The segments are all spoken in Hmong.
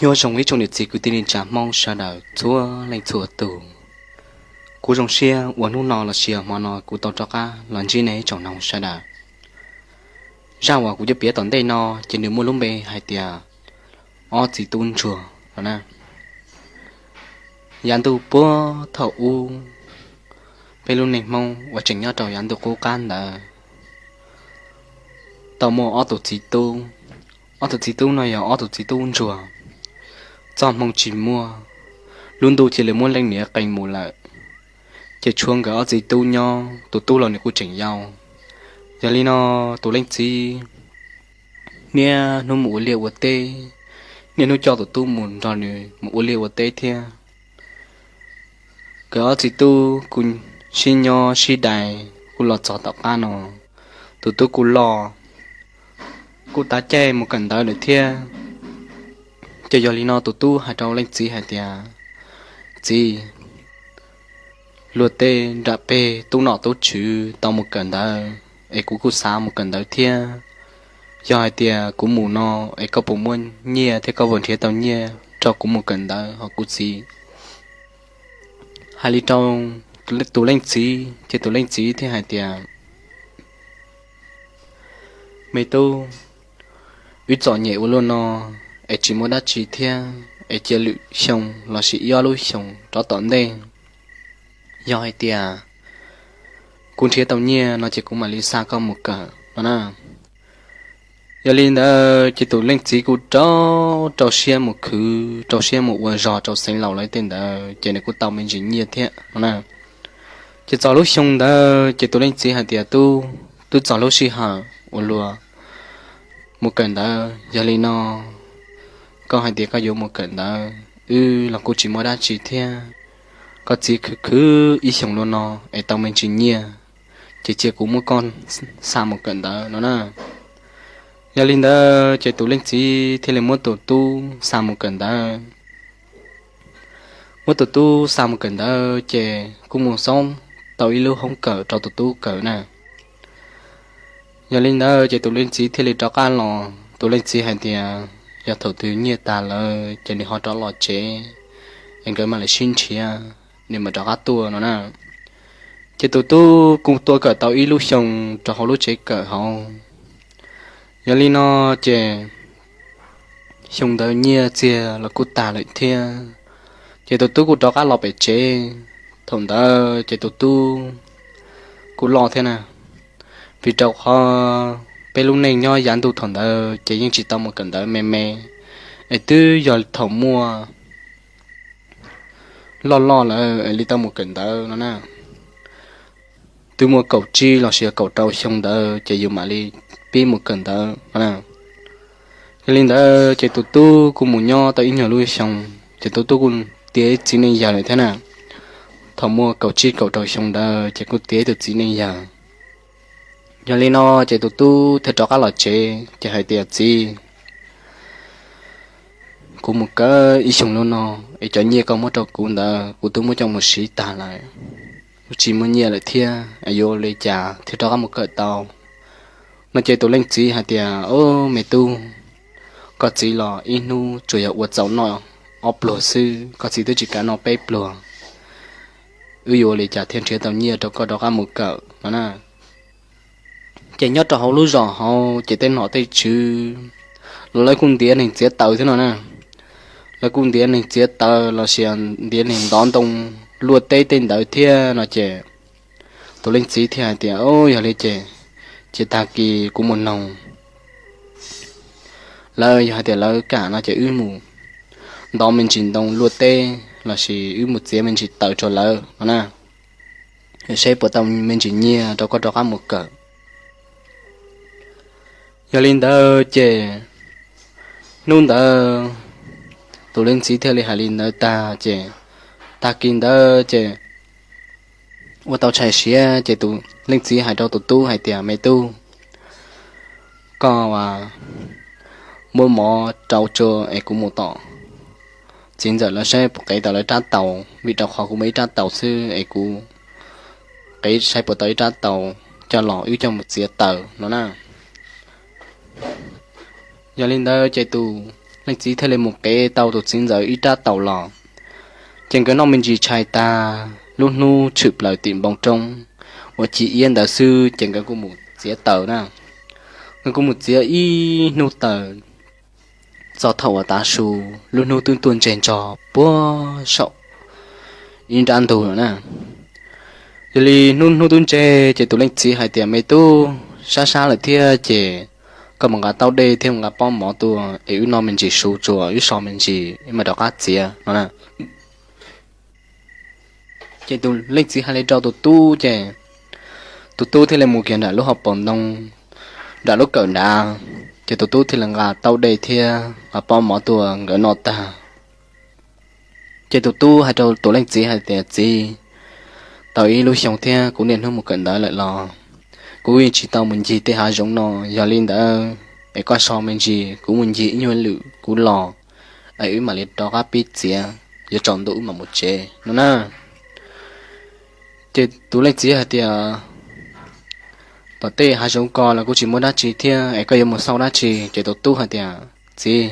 Nyob zoo ib tsoom niam txiv kwv tij neej tsa Hmoob sawv daws txhua leej txhua tus. Kuv zoo siab uas hnub no los sis hmo no kuv tau rov qab los ntsib nej tsoom noog sawv daws. Zaj uas kuv yuav piav tom ntej no ces nws muaj lub npe hais tias ob txiv tub ntsuag no na. Yav ntuj puag thaum ub, peb lub neej Hmoob uas tseem nyob rau yav ntuj qub qab ntawd, tau muaj ob tug txiv tub. Ob tug txiv tub no yog ob tug txiv tub ntsuag, txoj hmoo tsis muaj, lub ntuj cia li muab leej niam qee mus lawm, ces tshuav nkawd ob txiv tub nyob, tus tub los nws kuj tseem yau. Yog li no, tus leej txiv niaj hnub mus ua liaj ua teb, niaj hnub coj tus tub mus nrog nws mus ua liaj ua teb thiab. Nkawd ob txiv tub kuj sib nyob sib dai, kuj los txog tom qab no, tus tub kuj loj, kuj tav caij mus kawm ntawv lawm thiab. Ces yog li no tus tub hais rau leej txiv hais tias, Txiv, luag tej nram peg tub nom tub tswv tau mus kawm ntawv, es kuv kuj xav mus kawm ntawv thiab. Yog hais tias kuv mus no, es koj puas muaj nyiaj thiab koj puas nrhiav tau nyiaj rau kuv mus kawm ntawv hos kuv txiv? Hais li rau tus leej txiv ces tus leej txiv thiaj hais tias, Me tub, wb txom nyem ua luaj no, es tsis muaj dab tsi thiab, es cia lwm xyoo los sis ib ob lub xyoos rov tom ntej, yog hais tias kuv nrhiav tau nyiaj no ces kuv mam li xa koj mus kawm no na. Yog li ntawd ces tus leej txiv kuj rau, rau siab mus khwv, rau siab mus ua zog rau xeev laus lawv tej ntawd ces nws kuj tau me ntsis nyiaj thiab no na. Ces txog lub xyoo ntawd ces tus leej txiv hais tias, Tub, twb txog lub sij hawm uas luag mus kawm ntawv, yog li no koj hais tias koj yuav mus kawm ntawv, wb los kuj tsis muaj dab tsi thiab. Koj txiv khwv khwv ib xyoos luaj no es tau me ntsis nyiaj, ces cia kuv muab koj xa mus kawm ntawv no na. Yog li ntawd ces tus leej txiv thiaj li muab tus tub xa mus kawm ntawv. Muab tus tub xa mus kawm ntawv ces kuj mus xoob tau ib lub hoob kawm rau tus tub kawm na. Yog li ntawd ces tus leej txiv thiaj li rov qab los, tus leej txiv hais tias yog thaum twg nyiaj tag lawm ces nws ho rov los tsev, es nkawd mam li sib nrhiav, nws mam rov qab tuaj no na. Ces tus tub kuj tuaj kawm tau ib lub xyoo rau hauv lub tsev kawm hauv. Yog li no ces xyoo ntawd nyiaj txiag los kuj tag lawm thiab, ces tus tub kuj rov qab los pem tsev. Thaum ntawd ces tus tub kuj loj thiab na, vim rau qhov peb lub neej nyob yav ntuj thaum ntawd ces yeej tsis tau mus kawm ntawv me me, es twb yog thaum muaj loj loj lawm es li tau mus kawm ntawv no na. Twb muaj kaum tsib los sis kaum rau xyoo ntawd ces yus mam li pib mus kawm ntawv no na. Yog li ntawd ces tus tub kuj mus nyob tau ib nyuag lub xyoo, ces tus tub kuj tiav ib txiv neej yawg lawm thiab na. Thaum muaj kaum tsib kaum rau xyoo ntawd ces kuj tiav ib tug txiv neej yawg. Yog li no ces tus tub thiaj rov qab los tsev ces hais tias, Txiv, kuv mus kawm ib xyoo lub no, es cov nyiaj koj muab rau kuv ntawd kuv twb muab coj mus siv tag lawm, kuv tsis muaj nyiaj lawm thiab, es yuav ua li cas thiaj rov qab mus kawm tau? No ces tus leej txiv hais tias, Au me tub, koj txiv los ib hnub tsuas yog ua txaus noj ob pluag xwb, koj txiv twb tsis kam noj peb pluag. Wb yuav ua li cas thiaj nrhiav tau nyiaj rau koj rov qab mus kawm no na? Ces nyob rau hauv lub zos hauv ces tej nom tej tswv los lawv kuj ntiav neeg txiav taws thiab no na. Lawv kuj ntiav neeg txiav taws los sis ntiav neeg ntov ntoo luaj teb tej ntawd thiab no ces tus leej txiv thiaj hais tias, Au, yog li ces, ces tag kis kuv mus noog lawv, yog hais tias lawv kam no ces wb mus ntov me ntsis ntoo luaj teb los sis wb mus txiav me ntsis taws rau lawv no na, saib puas tau me ntsis nyiaj rau koj rov qab mus kawm. Yog li ntawd ces hnub ntawd tus leej txiv thiaj li hais li ntawd tag ces tag kis ntawd ces ua tau tshais siav ces tus leej txiv hais rau tus tub hais tias, Me tub, koj muab mov rau tsua es kuv mus tom txiv ntxawm lawv saib puas qev tau lawv rab taus, vim rau qhov kuv muaj ib rab taus xwb es kuv qev saib puas tau ib rab taus coj los wb coj mus txiav taws no na. Yog li ntawd ces tus leej txiv thiaj li mus qev tau tus txiv ntxawm ib rab taus los. Ces nkawd noj me ntsis tshais tag, lub hnub tshwm plaws tim npoo roob uas ci iab ntawd xwb ces nkawd kuj mus txiav taws na. Nkawd kuj mus txiav ib hnub taws, txog thaum uas tav su, lub hnub twb tuaj ntseg ntog puag saum ib nrab ntug no na. Yog li hnub hnub twb ntseg ces tus leej txiv hais tias, Me tub, sab sab lawm thiab ces koj mus nqa taub dej thiab mus nqa pob mov tuaj es wb noj me ntsis su tsuas wb so me ntsis wb mam rov qab txiav no na. Ces tus leej txiv hais li rau tus tub ces tus tub thiaj li mus kiag nram lub hauv paus ntoo, nram lub kawm nrad, ces tus tub thiaj li nqa taub dej thiab nqa pob mov tuaj nkawd noj tag. Ces tus tub hais rau tus leej txiv hais tias, Txiv, tau ib lub xyoo thiab kuv niaj hnub mus kawm ntawv lawm los kuv yeej tsis tau mus ncig tej hav zoov no. Yog li ntawd es koj so me ntsis, kuv mus ncig ib nyuag lwm kuv los es wb mam li rov qab pib txiav, yuav tsaus ntuj wb mam mus tsev no na. Ces tus leej txiv hais tias, Tom tej hav zoov ko los kuj tsis muaj dab tsi thiab es koj yuav mus xauj dab tsi? Ces tus tub hais tias, Txiv,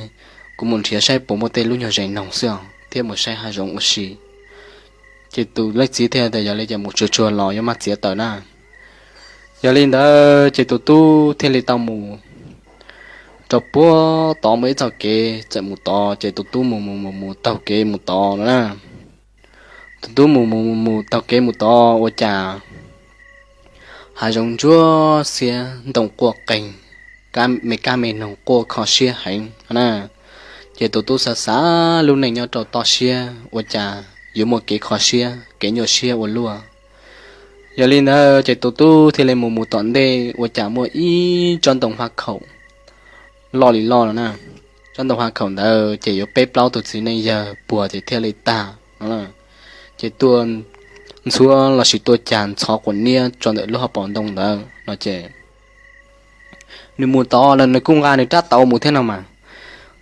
kuv mus nrhiav saib puas muaj tej lub nyuag zes noog xwb os, thiab mus saib hav zoov ua si. Ces tus leej txiv thiaj tias, Yog li ces mus tsuag tsuag los yuav maj txiav taws na. Yog li ntawd ces tus tub thiaj li tau mus rau puag tod muaj ib txoj kev, txawm mus tod ces tus tub mus mus mus mus taug kev mus tod no na. Tus tub mus mus mus mus taug kev mus tod ua cas hav zoov ntsuab xiab, ntoo quaj qees, me kab me noog quaj kho siab heev no na. Ces tus tub xav xav lub neej nyob rau toj siab ua cas yuav muaj kev kho siab kev nyuaj siab ua luaj. Yog li ntawd ces tus tub thiaj li mus mus tom ntej ua cas muaj ib tsob ntoo haj khaum loj li loj no na. Tsob ntoo haj khaum ntawd ces yuav peb plaub tus txiv neej yawg puag ces thiaj li tag no. Ces tuaj ntxhuab los sis tuaj cag ntxhov quas niab tso ntawm lub hauv paus ntoo ntawd no ces nws mus tod los nws kuj nqa nws rab tauv mus thiab no mas.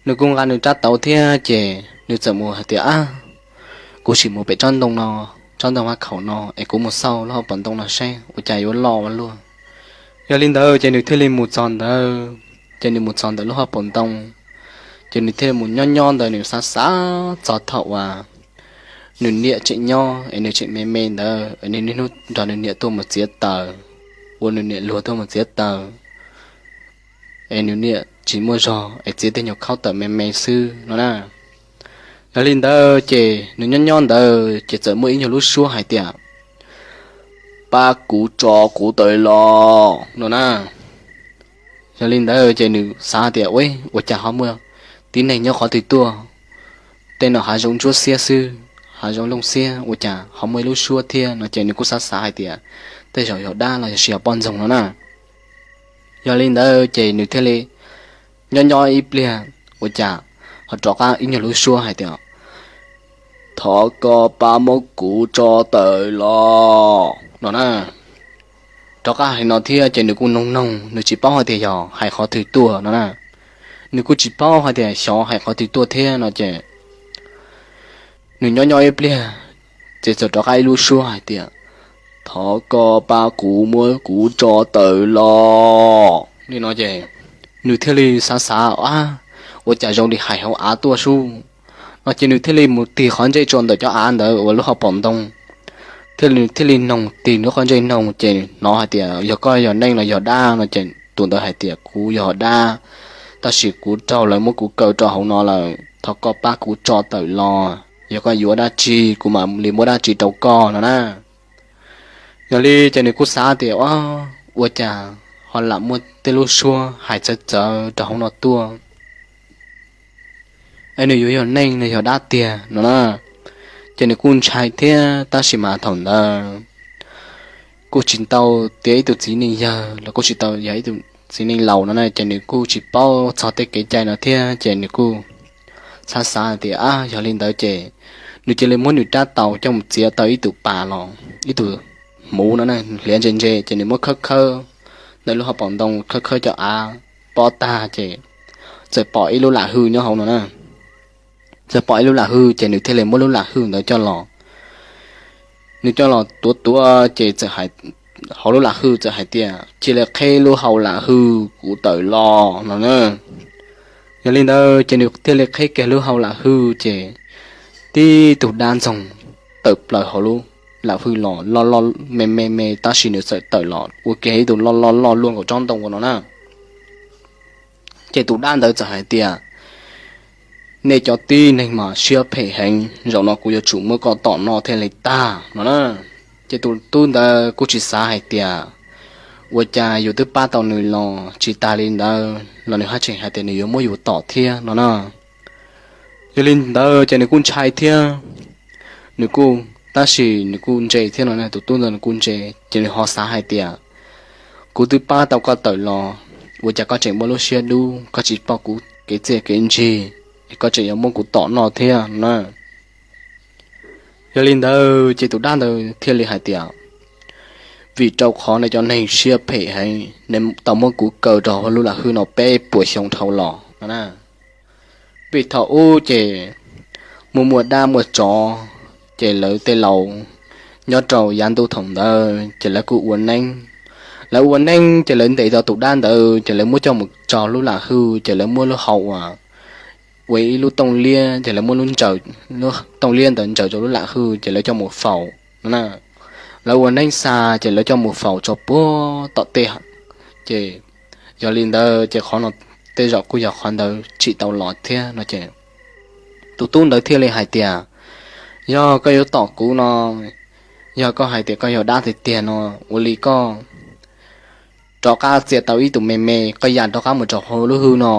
Nws kuj nqa nws rab tauv thiab ces nws txawm mus hais tias, Ab, kuv sim mus pem tsob ntoo no, tsob ntoo haj khaum no es kuv mus xauj lub hauv paus ntoo no saib ua cas yuav loj ua luaj. Yog li ntawd ces nws thiaj li mus txog ntawd. Ces nws mus txog ntawm lub hauv paus ntoo, ces nws thiaj li mus nyob nyob ntawd, nws xav xav txog thaum uas nws niam tseem nyob es nws tseem me me ntawd, nws niaj hnub nrog nws niam tuaj mus txiav taws, ua nws niam luag tuaj mus txiav taws, es nws niam tsis muaj zog es txiav tej nyuag khaub taws me me xwb no na. Yog li ntawd ces nws nyob nyob ntawd ces txawm muaj ib nyuag lub suab hais tias, Pab kuv tso kuv taws los no na. Yog li ntawd ces nws xav tias, Ua cas ho muaj tib neeg nyob qhov twg tuaj? Tej no hav zoov ntsuab xiab xwb, hav zoov looj xiab ua cas ho muaj ib lub suab thiab no ces nws kuj xav xav hais tias tej zaum yog dab los yog sis yog poj ntxoog no na. Yog li ntawd ces nws thiaj li nyob nyob ib pliag ua cas ho rov qab ib nyuag lub suab hais tias, Thov koj pab muab kuv tso taws los no na. Rov qab hais no thiab ces nws kuj noog noog, nws tsis paub hais tias yog hais qhov twg tuaj no na. Nws kuj tsis paub hais tias xyov hais qhov twg tuaj thiab no ces nws nyob nyob ib pliag ces txawm rov qab ib lub suab hais tias, Thov koj pab kuv muab kuv tso taws los li no ces nws thiaj li xav xav, Ab, ua cas zoo li hais hauv av tuaj sub no ces nws thiaj li mus tig qhov ntsej tso ntawm cov av ntawd uas lub hauv paus ntoo, thiaj li, thiaj li noog, tig nws qhov ntsej noog ces hnov hais tias, Yog koj yog neeg los yog dab no ces tus ntawd hais tias, Kuv yog dab, tab sis kuv raug lawv muab kuv kaw rau hauv no lawm, thov koj pab kuv tso tawm los, yog koj yuav dab tsi kuv mam li muab dab tsi rau koj no na. Yog li ces nws kuj xav tias, Ua cas ho lam muaj tej lub suab hais txawv txawv rau hauv no tuaj, es nws yuav yog neeg los yog dab tiag no na. Ces nws kuj ntshai thiab tab sis mas thaum ntawd kuj tsis tau tiav ib tug txiv neej yawg los kuj tsis tau yog ib tug txiv neej laus no na ces nws kuj tsis paub txog tej kev cai no thiab ces nws kuj xav xav tias, Ab, yog li ntawd ces nws cia li muab nws rab taus coj mus txiav tau ib tug pas los ib tug hmuv no na, hliav ntse ntse ces nws muab khawb khawb ntawm lub hauv paus ntoo, khawb khawb cov av pob tag ces txawm pom ib lub lam hwj nyob hauv no na. Txawm pom ib lub lam hwj ces nws thiaj li muab lub lam hwj ntawd coj los. Nws coj los tuav tuav ces txawm hais, hauv lub lam hwj txawm hais tias, Cia li qheb lub hau lam hwj kuv tawm los no na. Yog li ntawd ces nws thiaj li qheb kiag lub hau lam hwj ces tib tug dab ntxoog tawm plaws hauv lub lam hwj los loj loj me me me, tab sis nws txawm tawm los ua kiag ib tug loj loj loj luaj nkaus tsob ntoo ua no na. Ces tus dab ntawd txawm hais tias, nej cov tib neeg mas siab phem heev, zaum no kuv yuav tsum muab koj tom noj thiaj li tag no na. Ces tus tub ntawd kuj tsis xav hais tias ua cas yus twb pab tau nws los tsis tas li ntawd los nws haj tseem hais tias nws yuav muab yus tom thiab no na. Yog li ntawd ces nws kuj ntshai thiab, nws kuj, tab sis nws kuj ntse thiab no, tus tub ntawd nws kuj ntse ces nws ho xav hais tias, kuv twb pab tau koj tawm los, ua cas koj tseem muaj lub siab dub, koj tsis pom kuv kev txiaj kev ntsig, koj tseem yuav muab kuv tom noj thiab na. Yog li ntawd ces tus dab ntawd thiaj li hais tias, vim rau qhov nej cov neeg siab phem heev, nej tau muab kuv kaw rau hauv lub lam hwj no peb puas xyoo dhau los no na. Vim thaum ub ces muaj muaj dab muaj tsov, ces lawv tej laus nyob rau yav ntuj thaum ntawd ces lawv kuj ua neeb. Lawv ua neeb ces lawv ntes tau tus dab ntawd ces lawv muab coj mus tso lub lam hwj, ces lawv muab lub hau uas ua ib lub tooj liab, ces lawv muab lub tooj liab ntawd ntsaws rau lub lam hwj ces lawv coj mus faus no na. Lawv ua neeb xa ces lawv coj mus faus tso puag tom tej, ces yog li ntawd ces qhov no tej zaum kuj yog qhov ntawd tsim tau los thiab no ces tus tub ntawd thiaj li hais tias, yog koj yuav tom kuv no, yog koj hais tias koj yog dab tiag tiag no, ua li koj rov qab txia tau ib tug me me, koj ya rov qab mus rau hauv lub hwj no.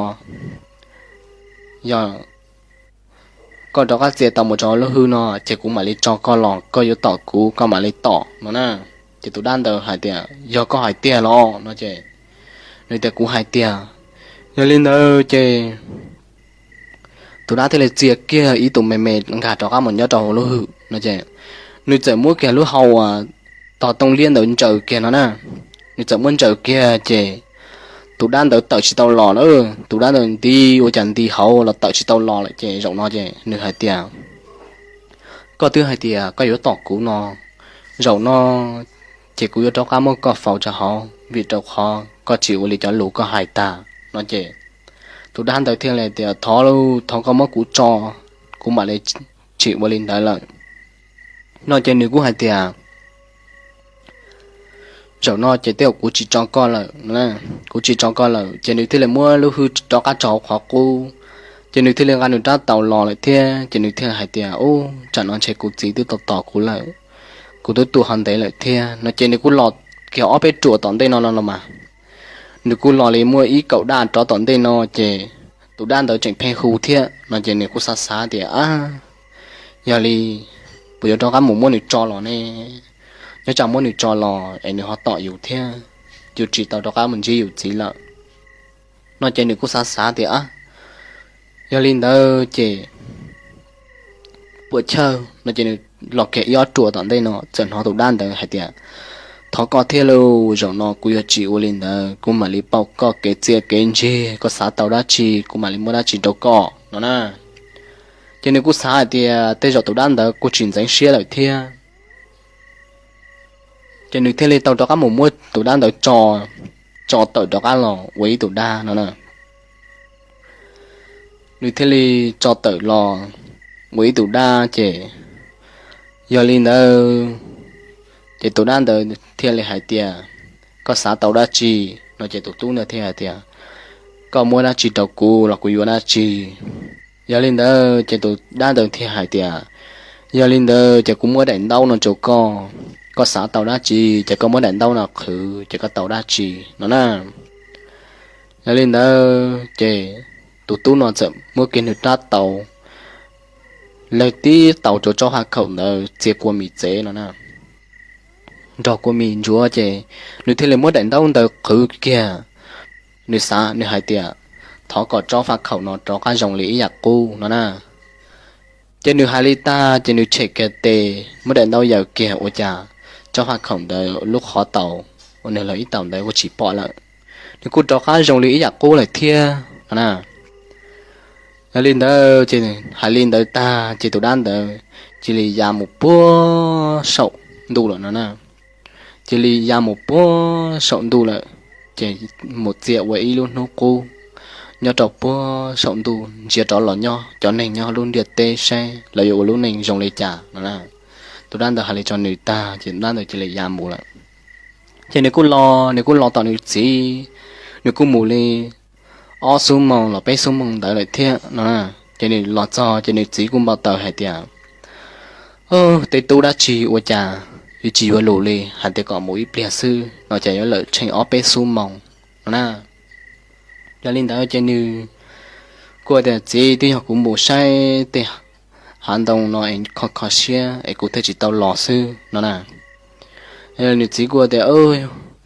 Yog koj rov qab txia tau mus rau hauv lub hwj no ces kuv mam li tso koj los, koj yuav tom kuv koj mam li tom no na. Ces tus dab ntawd hais tias, yog koj hais tiag los no ces nws tias, kuv hais tiag. Yog li ntawd ces tus dab thiaj li txia kiag ib tug me me nkag rov qab mus nyob rau hauv lub hwj no ces nws txawm muab kiag lub hau uas tog tooj liab ntawd ntsaws kiag no na. Nws txawm muab ntsaws kiag ces tus dab ntawd tawm tsis tau los lawm. Tus dab ntawd nti ua cas nti hauv los tawm tsis tau los lawm ces zaum no ces nws hais tias, koj twb hais tias koj yuav tom kuv no, zaum no ces kuv yuav rov qab muab koj faus rau hauv vim rau qhov koj tsis ua li cov lus koj hais tag no ces tus dab ntawd thiaj li tias, thov lauj, thov koj muab kuv tso, kuv mam li tsis ua li ntawd lawm no ces nws kuj hais tias, zaum no ces tej zaum kuv tsis tso koj lawm, kuv tsis tso koj lawm. Ces nws thiaj li muab lub hwj rov qab tso hauv qhov qub, ces nws thiaj li nqa nws rab taus los lawm thiab ces nws thiaj li hais tias, ub, tsam no ntshe kuv txiv twb tos tos kuv lawm, kuv twb tuaj ho ntev lawm thiab no ces nws kuj los kiag ob peb ruam tom ntej no los mas nws kuj los li muaj ib kaum daj rov tom ntej no ces tus dab ntawd tseem pheej hu thiab no ces nws kuj xav xav tias, a, yog li puas yuav rov qab mus muab nws tso los ne? Nyob tsam muab nws tso los es nws ho tom yus thiab, yus tsis tau rov qab mus ntsib yus txiv lawm no ces nws kuj xav xav tias, a, yog li ntawd ces puas chawj no ces nws los kiag ib ob ruam tom ntej no txawm hnov tus dab ntawd hais tias, thov koj thiab lauj, zaum no kuv yuav tsis ua li ntawd, kuv mam li pauj koj kev txiaj kev ntsig, koj xav tau dab tsi kuv mam li muab dab tsi rau koj no na. Ces nws kuj xav hais tias tej zaum tus dab ntawd kuj tsis ntxeev siab lawm thiab. Ces nws thiaj li tau rov qab mus muab tus dab ntawd tso, tso tawm rov qab los ua ib tug dab no na. Nws thiaj li tso tawm los ua ib tug dab ces yog li ntawd ces tus dab ntawd thiaj li hais tias, koj xav tau dab tsi no ces tus tub ntawd thiaj hais tias, koj muab dab tsi rau kuv los kuv yuav dab tsi. Yog li ntawd ces tus dab ntawd thiaj hais tias, yog li ntawd ces kuv muab daim ntaub no rau koj, koj xav tau dab tsi ces koj muab daim ntaub no qhwv ces koj tau dab tsi no na. Yog li ntawd ces tus tub no txawm muab kiag nws rab taus, lawv tib taus rau tsob faj khaum ntawd txia kua mis txev no na, nrog kua mis ntsuav ces nws thiaj li muab daim ntaub ntawd qhwv kiag. Nws xav, nws hais tias, thov kom tsob faj khaum no rov qab zoo li ib yam qub no na. Ces nws hais li tag ces nws tshem kiag tes muab daim ntaub yaws kiag ua cas tsob faj khaum ntawd lub qhov taus uas nws los ib taus ntawd kuj tsis pom lawm. Nws kuj rov qab zoo li ib yam qub lawm thiab no na. Yog li ntawd ces hais li ntawd tag ces tus dab ntawd cia li ya mus puag saum ntuj lawm no na. Cia li ya mus puag saum ntuj lawm, ces mus txia ua ib lub hnub qub. nyob rau puag saum ntuj ntsia rov los nyob cov neeg nyob lub ntiaj teb saib lawv yuav ua lub neej zoo li cas no na. Tus dab ntawd hais li tso nws tag ces dab ntawd cia li ya mus lawm. Ces nws kuj los, nws kuj los tom nws txiv, nws kuj mus li ob xuab moos los peb xuab moos ntawd lawm thiab no na. Ces nws los txog ces nws txiv kuj npau taws hais tias, tej tub dab tsi ua cas yuav tsis yuav lus li, hais tias kom mus ib pliag xwb no ces yuav lawm tsheej ob peb xuab moos no na. Yog li ntawd ces nws kuj tias, txiv, twb yog kuv mus saib tej hav ntoo no es kho kho siab es kuv thiaj tsis tau los xwb no na. Nws txiv kuj tias,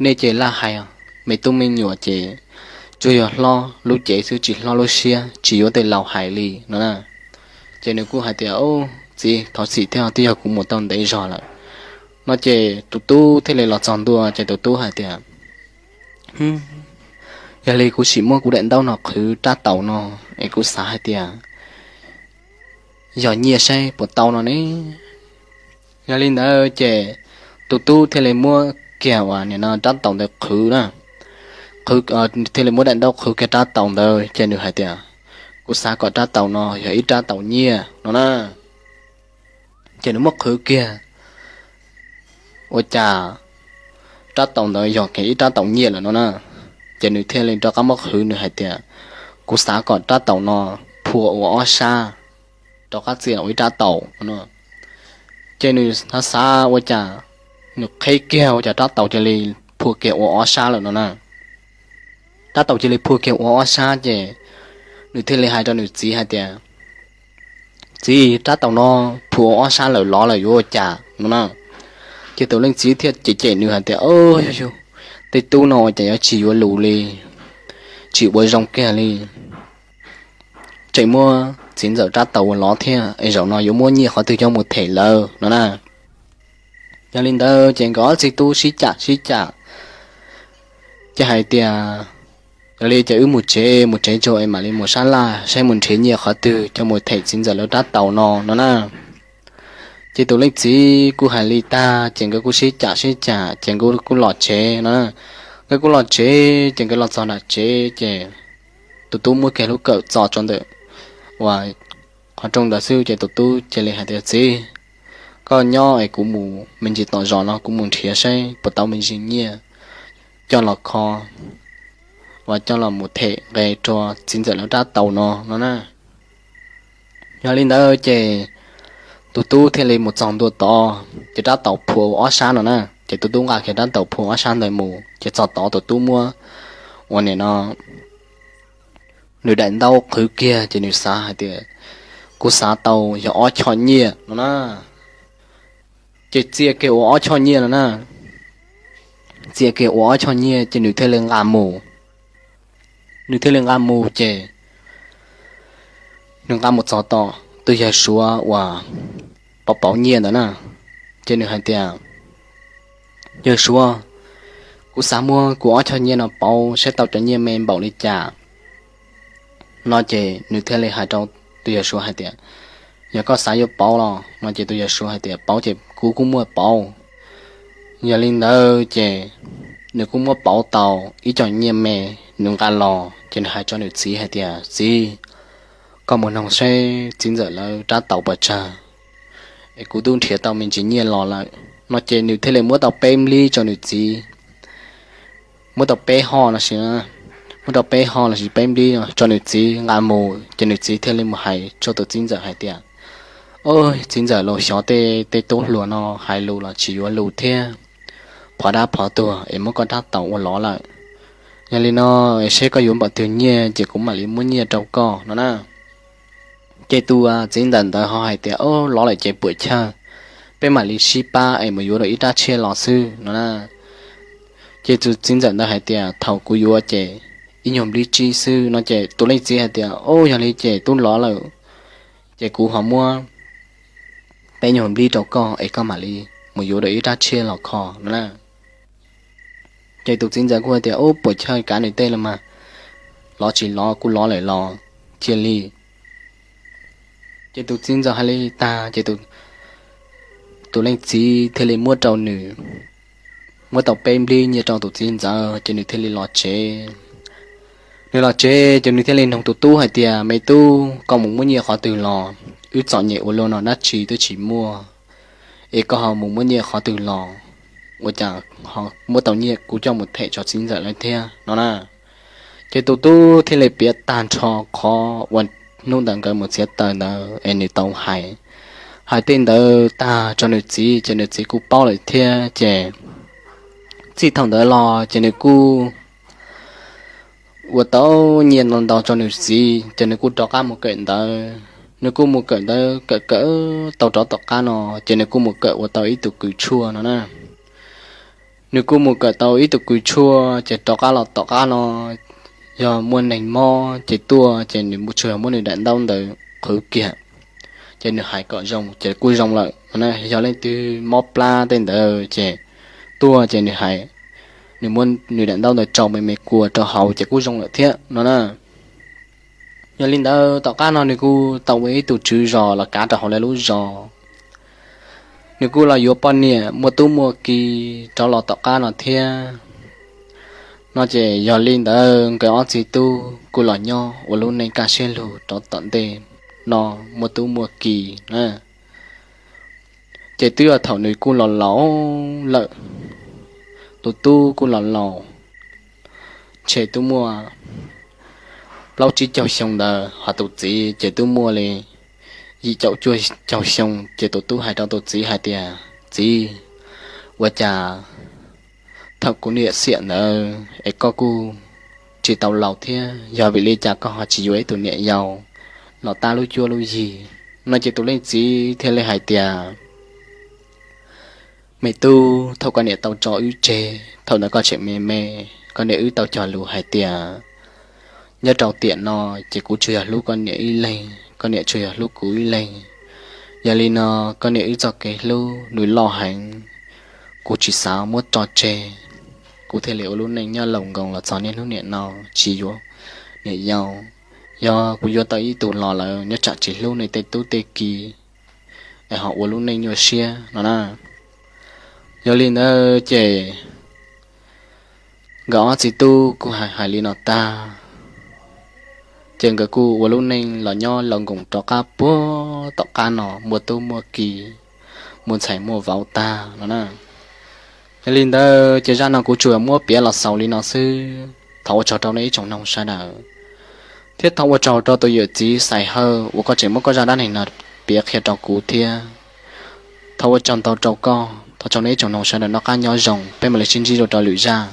nej ces laj hais, me tub me nyuam ces tsuas yog hlob lub cev xwb tsis hlob lub siab, tsis yuav tej laus hais li no na. Ces nws kuj hais tias, txiv, thov txim thiab, twb yog kuv mus tau ntev zog lawm no. Ces tus tub thiaj li los txog ntua ces tus tub hais tias, yog li kuv sim muab kuv daim ntaub no qhwv rab taus no es kuv xav hais tias yog nyiaj saib puas tau no ne. Yog li ntawd ces tus tub thiaj li muab kiag uas nim no rab taus ntawd qhwv na, thiaj li muab daim ntaub qhwv kiag rab taus ntawd ces nws hais tias, kuv xav kom rab taus no yog ib rab taus nyiaj no na. Ces nws muab qhwv kiag, ua cas rab taus ntawd yog kiag ib rab taus nyiaj lawm no na. Ces nws thiaj li rov qab muab qhwv, nws hais tias, kuv xav kom rab taus no phua ua ob sab rov qab txia ua ib rab taus no. Ces nws xav xav ua cas nws qheb kiag ua cas rab taus cia li phua kiag ua ob sab lawm no na. Rab taus cia li phua kiag ua ob sab ces nws thiaj li hais rau nws txiv hais tias, txiv, rab taus no phua ua ob sab lawm, lov lawm yuav ua cas no na. Ces tus leej txiv thiaj cem cem nws hais tias, yog yog tej tub no ua cas yuav tsis yuav lus li, tsis ua zoo kiag li, tseem muab txiv ntxawm rab taus ua lov thiab es zaum no yuav muab nyiaj qhov twg coj mus them lawv no na. Yog li ntawd ces nkawd ob txiv tub sib cam sib cam ces hais tias, yog li ces wb mus tsev, mus tsev tso es mam li mus sab laj saib mus nrhiav nyiaj qhov twg coj mus them txiv ntxawm lawv rab taus no no na. Ces tus leej txiv kuj hais li tag ces nkawd kuj sib cam sib cam ces nkawd kuj los tsev no. Nkawd kuj los tsev ces nkawd los txog nram tsev ces tus tub muab kiag lub kawm txo rau ntawm uas qhov rooj ntawd xwb ces tus tub cia li hais tias, txiv, koj nyob es kuv mus me ntsis tom zos no kuv mus nrhiav saib puas tau me ntsis nyiaj coj los kho uas coj los mus them nqe rau txiv ntxawm lawv rab taus no no na. Yog li ntawd ces tus tub thiaj li mus txog ntua tod ces rab taus phua ua ob sab no na. Ces tus tub nqa kiag rab taus phua ob sab ntawd mus ces txog tod tus tub muab ua nim no nws daim ntaub qhwv kiag ces nws xav hais tias, kuv xav tau yog ob choj nyiaj no na. Ces txia kiag ua ob choj nyiaj no na. Txia kiag ua ob choj nyiaj ces nws thiaj li nqa mus. Nws thiaj li nqa mus ces nws nqa mus txog tom tus yawg Suav uas pauv pauv nyiaj ntawd na. Ces nws hais tias, yawg Suav, kuv xav muab kuv ob choj nyiaj no pauv saib tau cov nyiaj me npaum li cas no. Ces nws thiaj li hais rau tus yawg Suav hais tias, yog koj xav yuav pauv los no. Ces tus yawg Suav hais tias, pauv ces kuv kuj muaj pauv. Yog li ntawd ces nws kuj muab pauv tau ib co nyiaj me, nws nqa los ces nws hais rau nws txiv hais tias, txiv, koj mus noog saib txiv ntxawm lawv rab taus puas tsawg es kuv twb nrhiav tau me ntsis nyiaj los lawm no. Ces nws thiaj li muab tau peb nplib rau nws txiv, muab tau peb hoj no, muab tau peb hoj los sis peb nplib rau nws txiv nqa mus ces nws txiv thiaj li mus hais rau tus txiv ntxawm hais tias, txiv ntxawm, los xyov tej tub hluas no hais lus los tsis yuav lus thiab, phov dab phov tuag es muab koj rab taus ua lov lawm. Yog li no es seb koj yuav npaum twg nyiaj ces kuv mam li muab nyiaj rau koj no na. Ces tus txiv ntxawm ntawd ho hais tias, lov lawm ces puam chawj, peb mam li sib pab es mus yuav dua ib rab tshiab los xwb no na. Ces tus txiv ntxawm ntawd hais tias, thaum kuv yuav ces ib nyuag nplib tsib xwb no. Ces tus leej txiv hais tias, yog li ces twb lov lawm ces kuv ho muab peb nyuag nplib rau koj es koj mam li mus yuav dua ib rab tshiab los kho no na. Ces tus txiv ntxawm kuj hais tias, puam chawj, kav nws tej los mas, lov tsis lov kuj lov lawm los cia li. Ces tus txiv ntxawm hais li tag ces tus leej txiv thiaj li muab rau nws, muab tau peb nplib nyiaj rau tus txiv ntxawm ces nws thiaj li los tsev. Nws los tsev ces nws thiaj li nug tus tub hais tias, Me tub, koj mus muab nyiaj qhov twg los? Wb txom nyem ua luaj no dab tsi twb tsis muaj, es koj ho mus muab nyiaj qhov twg los? Ua cas ho muab tau nyiaj kuv coj mus them tso txiv ntxawm lawv thiab no na. Ces tus tub thiaj li piav tag nrho qhov uas hnub ntawd nkawd mus txiav taws ntawd es nws tau hais, hais tej ntawd tag rau nws txiv ces nws txiv kuj paub lawm thiab. Ces txij thaum ntawd los ces nws kuj ua tau nyiaj ntau ntau rau nws txiv ces nws kuj rov qab mus kawm ntawv. Nws kuj mus kawm ntawv kawm kawm tau rov tom qab no, ces nws kuj mus kawm ua tau ib tug kws tshuaj no na. Nws kuj mus kawm tau ib tug kws tshuaj ces rov qab los tom qab no, yog muaj neeg mob ces tuaj ces nws tsuas yog muab nws daim ntaub ntawd qhwv kiag ces nws hais kom zoo ces kuj zoo lawm no na. Yog leej twg mob plab tej ntawd ces tuaj ces nws hais, nws muab nws daim ntaub ntawd tsau me me kua rau hauv ces kuj zoo lawm thiab no na. Yog li ntawd tom qab no nws kuj tau ua ib tug tswv zos los kav rau hauv lawv lub zos. Nws kuj los yuav poj niam muaj tub muaj ki rov los tom qab no thiab. No ces yog li ntawd nkawd ob txiv tub kuj los nyob ua lub neej kaj siab lug rov tom ntej no, muaj tub muaj ki na. Ces twb yog thaum nws kuj los laus lawm, tus tub kuj los laus, ntshe twb muaj plaub tsib caug xyoo ntawd, ho tus txiv ces twb muaj li yim caum cuaj caug xyoo. Ces tus tub hais rau tus txiv hais tias, Txiv, ua cas thaum kuv niam xiam ntawd es koj kuj tsis tau laus thiab, yog vim li cas koj ho tsis yuav ib tug niam yau los tab lub cuab lub yig? No ces tus leej txiv thiaj li hais tias, Me tub, thaum koj niam tau tso wb tseg, thaum ntawd koj tseem me me, koj niam wb tau cog lus hais tias nyob rau tiam no ces kuv tsuas yog hlub koj niam ib leeg, koj niam tsuas yog hlub kuv ib leeg. Yog li no koj niam wb txoj kev hlub nws loj heev, kuv tsis xav muab tso tseg. Kuv thiaj li ua lub neej nyob laus nkoos los txog niaj hnub niam no tsis yuav niam yau. Yog kuv yuav tau ib tug los lawm nyob tsam tsis hlub nws tej tub tej ki es ho ua lub neej nyuaj siab no na. Yog li ntawd ces nkawd ob txiv tub kuj hais hais li no tag, ces nkawd kuj ua lub neej los nyob laus nkoos rov qab puag tom qab no, muaj tub muaj ki, muaj ntxhais muaj vauv tag no na. Yog li ntawd ces zaj no kuv tsuas muab piav los xaus li no xwb. Thov ua tsaug rau nej ib tsoom noog sawv daws, thiab thov ua tsaug rau tus yawm txiv Xais Hawj uas koj tseem muab koj zaj dab neeg no piav qhia rau kuv thiab. Thov ua tsaug ntau rau koj, thov tsaug nej ib tsoom noog sawv daws noj qab nyob zoo, peb mam li sib ntsib dua rau lwm zaj.